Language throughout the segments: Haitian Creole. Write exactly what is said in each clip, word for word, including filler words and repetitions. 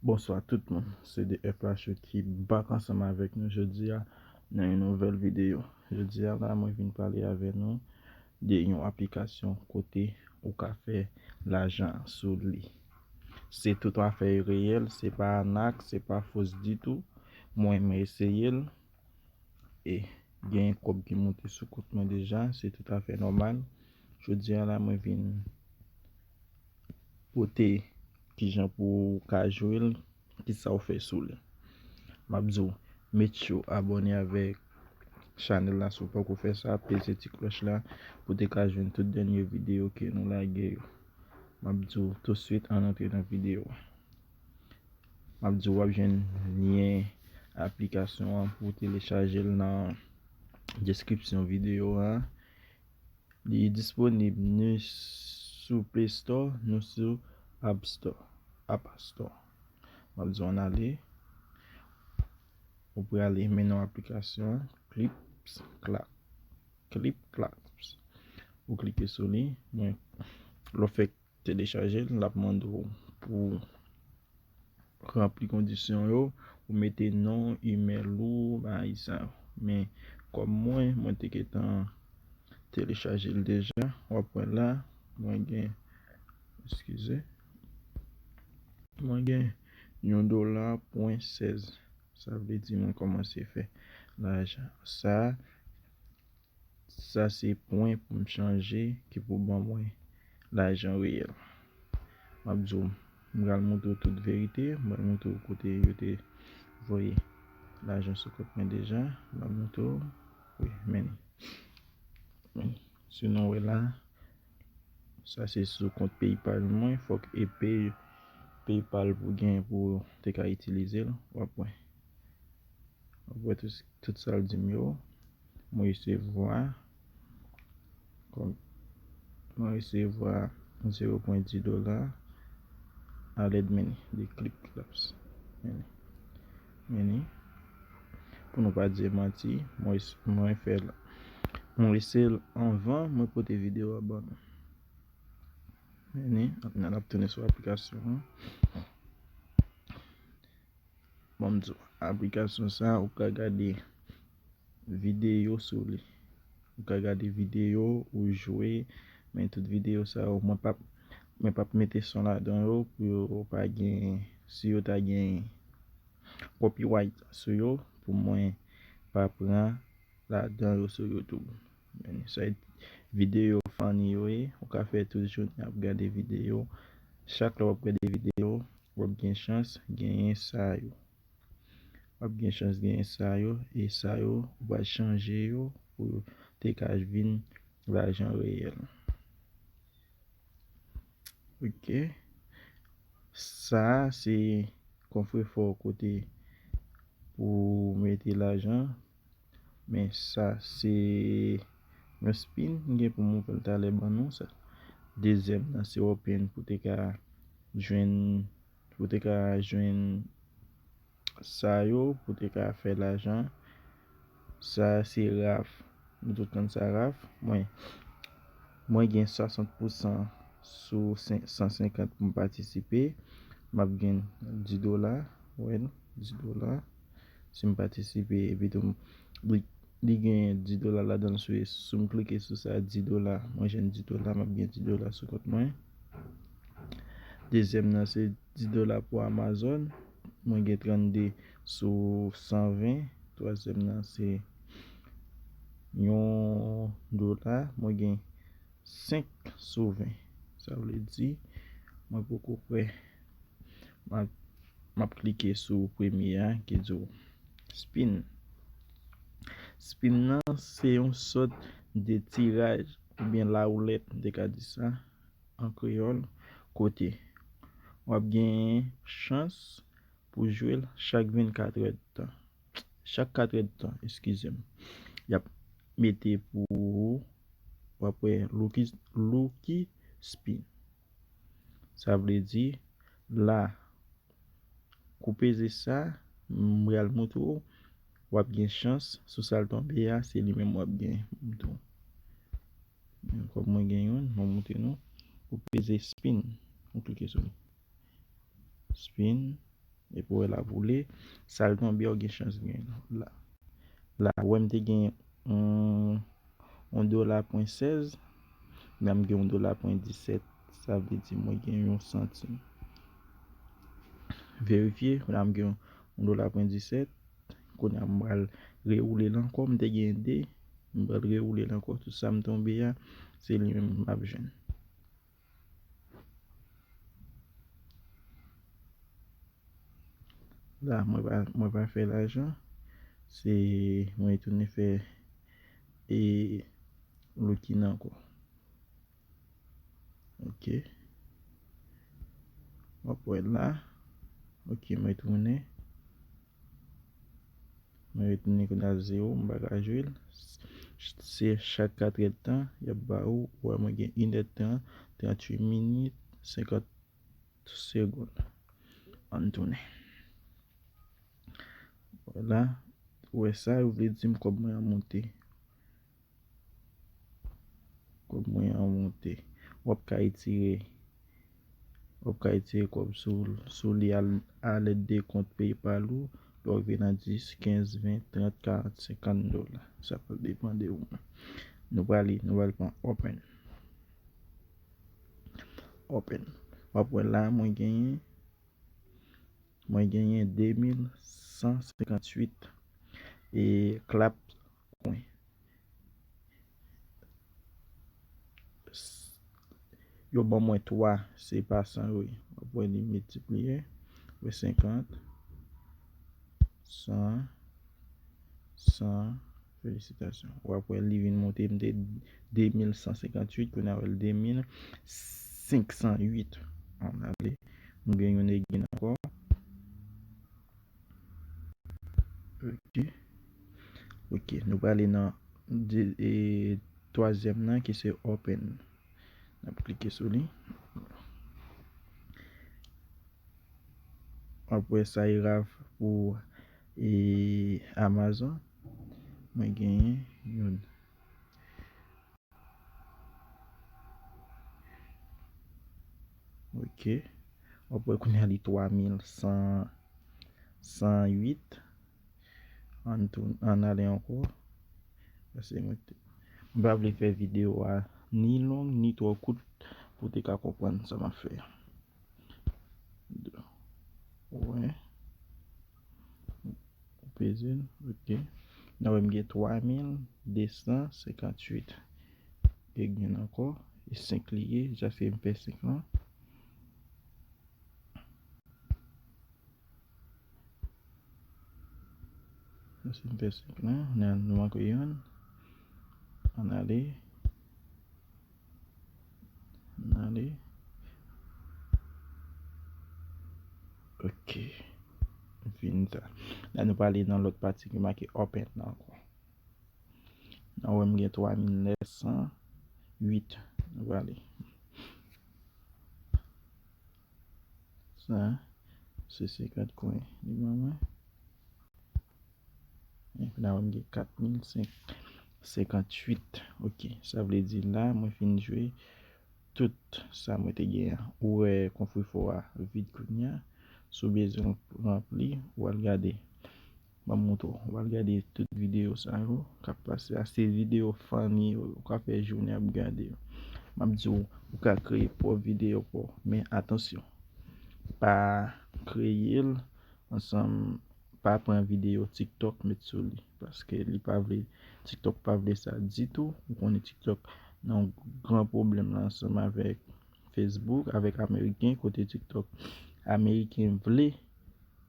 Bonswa tout moun, se de F H O ki back ansanm avèk nou jodi a nan yon nouvèl videyo. Jodi a la, mwen vin pale avè nou de yon aplikasyon kote ou ka fè lajan sou li. Se toutafè reyèl, se pa anak, se pa fos ditou. Mwen, mwen eseye l e gen kòb ki monte sou kont mwen deja, se toutafè nòmal. Jodi a la, mwen vin pote kijan pou w ka jwe l, kisa w fè sou li. M ap di w, make sure abòne avèk chanèl la si w poko fè sa, peze ti klòch la pou w te ka jwenn tout dènye videyo ke nou lage yo. M ap di w tousuit, ann antre nan videyo a. M ap di w w ap jwenn lyen aplikasyon an pou w telechaje l nan deskripsyon videyo a. Li disponib ni sou Play Store, ni sou App Store. App Store. M ap di w ann ale. Ou prale men non aplikasyon an, Clips Clap. Clip Claps. Ou klike sou li. Mwen, lè w fèk telechaje l, l ap mande w pou ranpli kondisyon yo, ou mete non, imèl ou, bagay sa yo. Men kòm mwen, mwen te gentan telechaje l deja, w ap wè la, mwen gen, eskize, mwen gen yon dola pwen sèz. Sa vle di mwen kòmanse fè lajan. Sa, sa se pwen pou m chanje ki pou ban mwen lajan reyèl. M ap di w, m pral montre w tout verite, m pral montre w kote yo te voye lajan sou kont mwen deja, m pral montre w, wi, men li. Si nou wè la, sa se sou kont PayPal mwen, fòk e Pay, PayPal pou gen pou te ka itilize l, w ap wè. W ap wè tout, tout sa l di m yo. Mwen resevwa, kòm, mwen resevwa zewo pwen dis dola a lèd men li, de Clip Claps. Men li. Men li. Pou nou pa di manti, mwen, mwen fè l. Mwen rese l anvan mwen pote videyo a ban nou. Men li, n ap tounen sou aplikasyon an. Bon, m di w, aplikasyon sa, ou ka gade videyo sou li. Ou ka gade videyo, ou jwe, men tout videyo sa yo, mwen p ap, mwen p ap mete son ladan yo pou yo pa gen, si yo ta gen copyright sou yo, pou mwen pa pran ladan yo sou YouTube. Men sa videyo funny yo ye, ou ka fè tout jounen ap gade videyo. Chak lè w ap gade videyo, w ap gen chans genyen sa yo. W ap gen chans genyen sa yo, e sa yo, ou pral chanje yo pou yo te ka vin lajan reyèl. Ok. Sa a se kòfrefò kote pou mete lajan. Men sa se yon spin, m gen pou m ouvè l talè ban nou sa. Dezyèm nan se open pou te ka jwenn, pou te ka jwenn sa yo, pou te ka fè lajan. Sa se raf. Nou tout konn sa raf. Mwen, mwen gen swasant pousan sou sen-, san senkant pou m patisipe. M ap gen dis dola. Wè, dis dola. Si m patisipe, epi tou, li, li gen dis dola ladan l sou, si m klike sou sa, dis dola. Mwen jwenn dis dola, m ap gen dis dola sou kont mwen. Dezyèm nan se dis dola pou Amazon. Mwen gen trannde sou san ven. Twazyèm nan se yon dola. Mwen gen senk sou ven. Sa vle di, mwen poko prè. M ap, m ap klike sou premye a ki di w spin. Spin nan se yon sòt de tiraj oubyen lawoulèt, m te ka di sa an kreyòl, kote w ap gen chans pou jwe l chak vennkat èdtan. Chak kat èdtan, eskize m. Y ap mete pou ou, w ap wè Lucky, Lucky Spin. Sa vle di, la, kou peze sa, m pral montre w, w ap gen chans, sou sa l tonbe a, se li menm w ap gen. Kòm mwen gen youn, mwen montre nou. Ou peze spin, ou klike sou li. Spin. Epi w wè l ap woule, sa l tonbe a, w gen chans gen la. La, ou wè m te gen yon, yon dola pwen sèz, la m gen yon dola pwen disèt, sa vle di mwen gen yon santim. Verifye, la m gen yon, yon dola pwen disèt, kounye a m pral rewoule l ankò, m te gen de, m pral rewoule l ankò, tout sa m tonbe a, se li menm m ap jwenn. La, mwen pa, mwen pa fè lajan. Se, mwen retounen fè e lookin ankò. Ok. W ap wè la. Ok, mwen retounen. Mwen retounen kounye a zewo, m pa ka jwe l. Se chak katrè tan, y ap ba ou, ou wè mwen gen inèdtan, tranntuit minit, senkant segonn. Ann tounen. Vwala, ou wè sa, yo vle di m kòb mwen an monte. Kòb mwen an monte. W ap ka retire, w ap ka retire kòb sou, sou li a, alèd de kont PayPal ou, lè w rive nan dis, kenz, ven, trant, karant, senkant dola. Sa pral depann de ou menm. Nou prale, nou pral pran open. Open. W ap wè la, mwen genyen, mwen genyen de mil san senkantuit e clap kwen. Yo ban mwen twa, se pa san yo ye. W ap wè li miltipliye, wè senkant, san, san, felisitasyon. W ap wè li vin monte, m te de mil san senkantuit, kounye a wè l de mil senk san uit. Ann ale. M gen yon egin ankò. Ok. Ok, nou prale nan de, e, twazyèm nan ki se open. N ap klike sou li. Apre sa, e rav pou, e, Amazon. Mwen genyen youn. Ok. W ap wè kounye a li twa mil san, san uit. Ann tou, ann ale ankò. Pase mwen te, m pa vle fè videyo a ni long, ni twò kout pou te ka konprann sa m ap fè. Wè. Ou peze l, ok. N a wè m gen twa mil de san senkantuit. E gen ankò, e senk li ye, sa se m fè senk lan. Sa se m fè senk lan, nan nou manke youn. Ann ale. Ann ale. Ok. M fini sa. La nou prale nan lòt pati ki make open nan ankò. Nan wè m gen twa mil nèf san uit. Nou prale. Sa, se senkant kwen li ban mwen. Epi la, mwen gen kat mil senkantuit. Ok, sa vle di la, mwen fin jwe tout sa mwen te gen an. Ou wè kofrefò a vid kounye a. Si w bezwen ranpli, ou al gade. Ban m montre w. W al gade tout videyo sa yo k ap pase a. Se videyo funny yo, ou ka fè jounen ap gade yo. M ap di w, ou ka kreye pwòp videyo pa w. Men atansyon, pa kreye l ansanm, pa pran videyo TikTok met sou li. Paske li pa vle, TikTok pa vle sa ditou. Ou konnen TikTok nan yon gran pwoblèm la ansanm avèk Facebook, avèk Ameriken, kote TikTok, Ameriken vle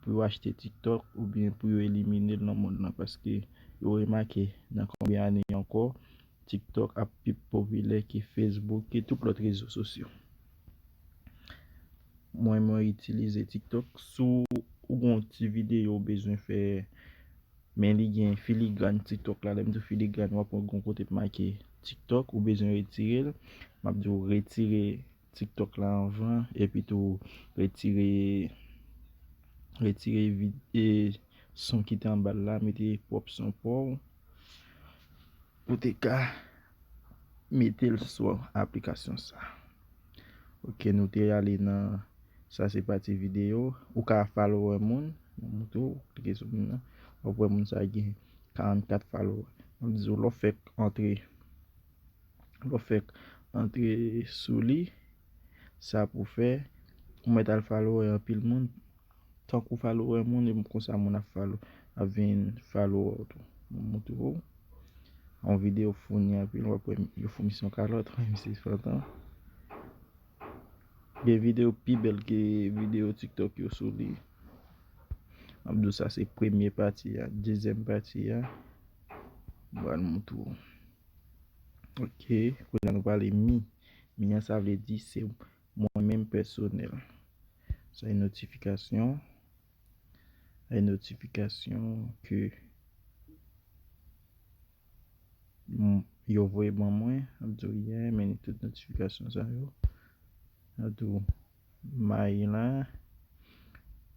pou yo achte TikTok oubyen pou yo elimine l nan mond lan, paske yo remake nan konbyen ane ankò, TikTok ap pi popilè ke Facebook, ke tout lòt rezo sosyo. Mwen, mwen itilize TikTok. Si w gen yon ti videyo w bezwen fè, men li gen filigran TikTok la. Lè m di w filigran, w ap wè yon kote k make TikTok, ou bezwen retire l. M ap di w retire TikTok la anvan, epi tou retire, retire vid-, e, son ki te anba l la, mete pwòp son pa w pou te ka mete l sou aplikasyon sa. Ok, nou te ale nan Sa se pati videyo. Ou ka follow moun. Mwen montre w, klike sou moun nan. W ap wè moun sa gen karannkat follower. M ap di w lè w fèk antre, lè w fèk antre sou li, sa pou fè ou mèt al follow anpil moun. Tank ou follow moun, e konsa moun ap follow, ap vin follow ou tou. M ap montre w. Yon videyo founi anpil, w ap wè yo founi se yon kalòt, misye fantan. Gen videyo pi bèl ke videyo TikTok yo sou li. M ap di w sa se premye pati a, dezyèm pati a. M pral montre w. Ok, kounye a nou pale mi. Mi an sa vle di se mwen menm pèsonèl. Sa e notifikasyon. Sa e notifikasyon ke m- yo voye ban mwen. M ap di w yeah, men tout notifikasyon sa yo. M ap di w may la.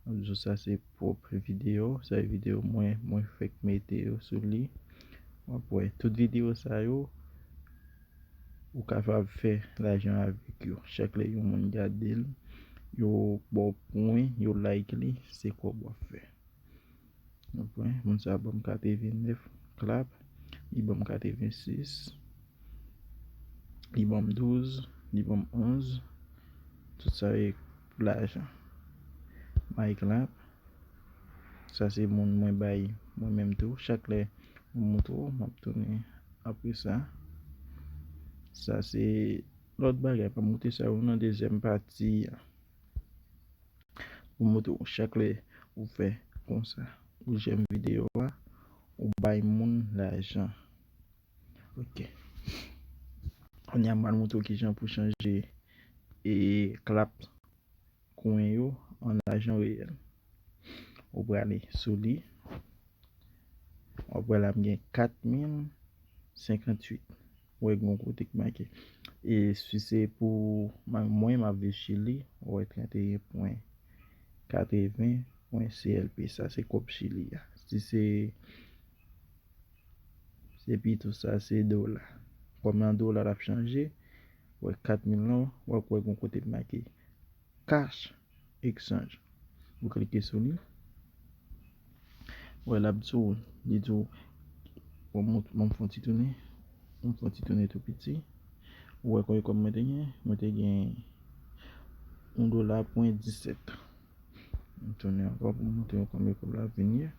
M ap di w sa se pwòp videyo. Sa e videyo mwen, mwen fèk mete yo sou li. W ap wè tout videyo sa yo, ou kapab fè lajan avèk yo. Chak lè yon moun gade l, yo ba w pwen, yo like li, se kòb w ap fè. Konprann? Moun sa ban m katrevennnèf clap, li ban m katrevensis, li ban m douz, li ban m onz. Tout sa e lajan. My clap. Sa se moun mwen bay mwen menm tou. Chak lè m montre w, m ap tounen apre sa. Sa se lòt bagay. M ap montre sa yo nan dezyèm pati a. Pou montre w chak lè ou fè konsa, ou jèm videyo a, ou bay moun lajan. Ok. Kounye a m pral montre w kijan pou chanje e clap kwen yo an lajan reyèl. Ou prale sou li. W ap wè la m gen kat mil senkanntuit. Ou wè gen yon kote ki make. E si se pou mwen, mwen m ap viv Chili, ou wè trannteyen pwen katreven pwen C L P. Sa se kòb Chili a. Si se, se pito sa se dola. Kòm nan dola l ap chanje, ou wè kat mil lan, w ap wè gen yon kote ki make Cash Exchange. Ou klike sou li. Ou wè l ap di w, li di w, bon, m, m fè yon ti tounen. M fè yon ti tounen tou piti. Ou wè konbyen kòb mwen te gen? Mwen te gen yon dola pwen disèt. M tounen ankò pou m montre w konbyen kòb la vin ye.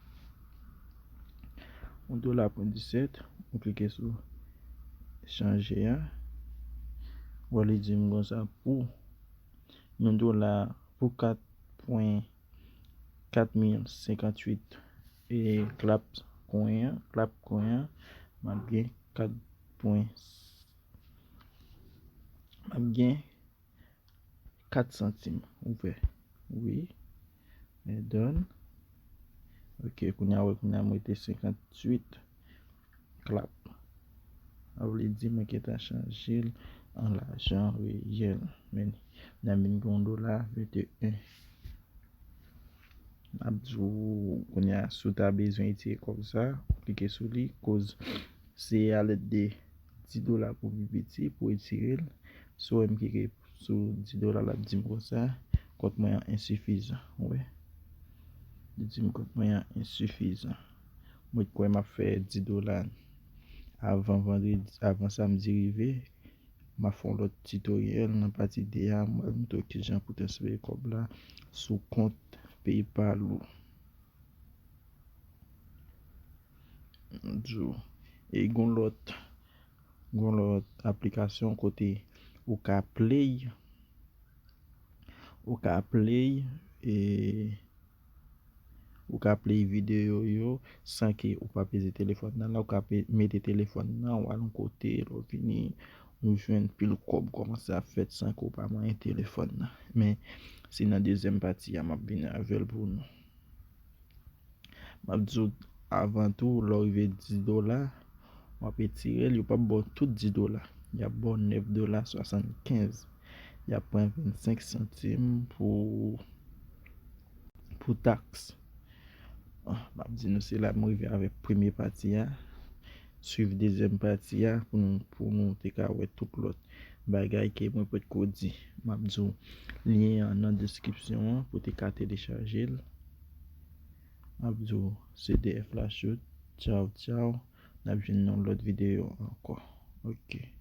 Yon dola pwen disèt, ou klike sou chanje a. Ou wè li di m konsa pou yon dola, pou kat pwen kat mil senkanntuit e clap kwen an, clap kwen an, m ap gen kat pwen, m ap gen kat santim. Ou wè? Wi. Men done. Ok, kounye a, wè, kounye a m rete senkanntuit clap. Sa vle di mwen gentan chanje l an lajan reyèl. Men, nan vin gen yon dola venteyen. M ap di w, kounye a, si w ta bezwen retire kòb sa, ou klike sou li, koz se a lèt de dis dola pou pi piti pou retire l. Si w wè m klike sou dis dola, l ap di m konsa, kont mwen an ensifizan. Ou wè? Li di m kont mwen an ensifizan. Mwen kwè m ap fè dis dola avan vandredi, avan samdi rive. M ap fè yon lòt titoryèl nan pati de a, m pral montre w kijan pou transfere kòb la sou kont PayPal ou. Di w. E gon lòt, gon lòt aplikasyon kote ou ka play, ou ka play, e, ou ka play videyo yo san ke ou pa peze telefòn nan. La, ou ka pe-, mete telefòn nan, ou al yon kote, lè w vini, ou jwenn pil kòb kòmanse ap fèt san ke w pa manyen telefòn nan. Men, se nan dezyèm pati a, m ap vin avè l pou nou. M ap di w, avan tou, lè w rive dis dola, w ap retire l, yo p ap ba w tout dis dola. Y ap ba w nèf dola swasannkenz. Y ap pran vennsenk santim pou, pou taks. Ah, m ap di nou, se la m rive avèk premye pati a. Swiv dezyèm pati a pou nou, pou nou te ka wè tout lòt. bagay ke mwen potko di. M ap di w lyen an nan deskripsyon an pou te ka telechaje l. M ap di w C D F la chout. Tchaw, tchaw. N ap jwenn nan lòt videyo ankò. Ok.